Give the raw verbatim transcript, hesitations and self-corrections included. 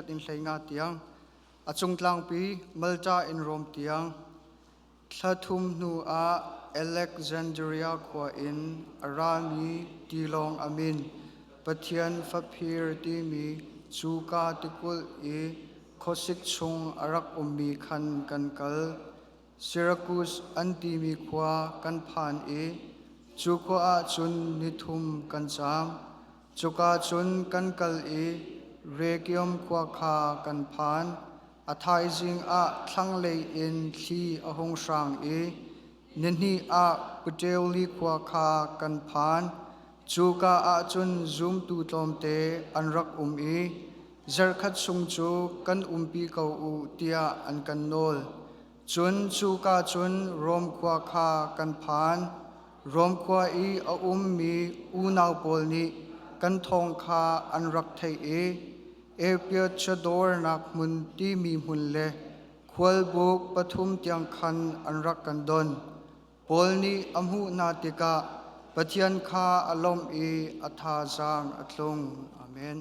in hleinga tiang, a cungtlangpi Malta in Rom tiang, thla thum hnu ah Alexandria khua in a rami tilawng a min Pathian faphir timi cuka tikulh i khuasik chung a rak ummi khan kan kal. Sirakus an timi khua kan phan i cu khua ah cun ni thum kan caam. Cuka cun kan kal i Regium khua kha kan phan. A thaizing ah thlanglei in thli a hung hrang i ni hnih ah Puteoli khua kha kan phan. Cuka ah cun zumtu tlawmte an rak um i zarhkhat chung cu kan umpi ko u tiah an kan nawl. Cun cuka cun Rom khua kha kan phan. Rom khua i a ummi unau pawl nih kan thawng kha an rak theih i Amphion dawrnak hmun timi hmun le khualbuk pathum tiang khan an rak kan don. Paul nih a hmuh hna tikah Pathian kha a lawmh i a thazaang a tlung. Amen.